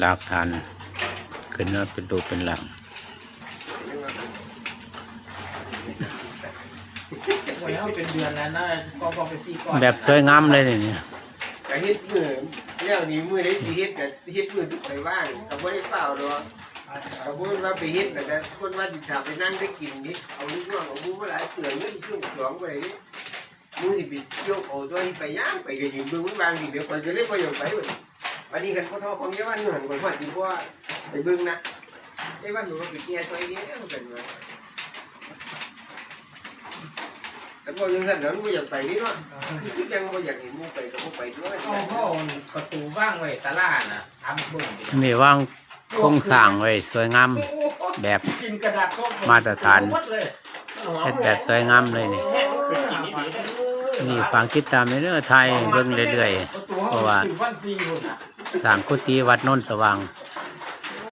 ລາກຖານຂຶ້ນມາເປັນຮູບເປັນຮ່າງ ໂອ້ຍ ເຮົາເປັນເດືອນແລ້ວນະ ກໍບໍ່ໄປສີ່ກ້ອນ ແບບສວຍງາມເລີຍນີ້ ກະເຮັດມື້ແລ້ວນີ້ ມື້ໃດຊິເຮັດກະເຮັດມື້ທີ່ຂ້ອຍວ່າງ ກະບໍ່ໄດ້ຟ້າວດອກ ກະບໍ່ແມ່ນວ່າໄປເຮັດແລ້ວກະຄົນວ່າຊິຖ້າໄປນັ່ງໄດ້ກິນນີ້ ເອົາລູກນ້ອງເອົາໝູ່ມາຫຼາຍເທື່ອ ເງິນເຄື່ອງສອງໄປນີ້ ມື້ຊິໄປກ່ຽວເຂົ້າຕົວະ ຊິໄປຫຍັງ ໄປກະຢືນເບິ່ງມັນວ່າງນີ້ ດຽວຂ້ອຍກະເລີຍບໍ່ຢາກໄປບັດນີ້ ບັດນີ້ຄັນບໍ່ທໍ່ຂອງຍາຍວັນຢູ່ຫັ້ນ ຂ້ອຍຮອດຢູ່ບໍ່ ໄປເບິ່ງນະ ຍາຍວັນມັນກະໄປແກ່ຊ່ອຍແດ່ ວ່າຊັ້ນວ່າ ຄັນເວົ້າຈັ່ງຊັ້ນແລ້ວມັນບໍ່ຢາກໄປເດ້ເນາະ ຄືຈັ່ງບໍ່ຢາກໃຫ້ໝູ່ໄປກະບໍ່ໄປຕົວະ ເອົາ ເຮົາປະຕູວາງໄວ້ສາລານະ ຖາມເບິ່ງ ນີ້ວາງໂຄງສ້າງໄວ້ສວຍງາມ ແບບມາດຕະຖານ ເຮັດແບບສວຍງາມເລີຍນີ້ ນີ້ຝາກຕິດຕາມແດ່ເດີ ຖ່າຍໃຫ້ເບິ່ງເລື້ອຍໆ ເພາະວ່າສ້າງກຸຕິວັດໂນນສະຫວ່າງ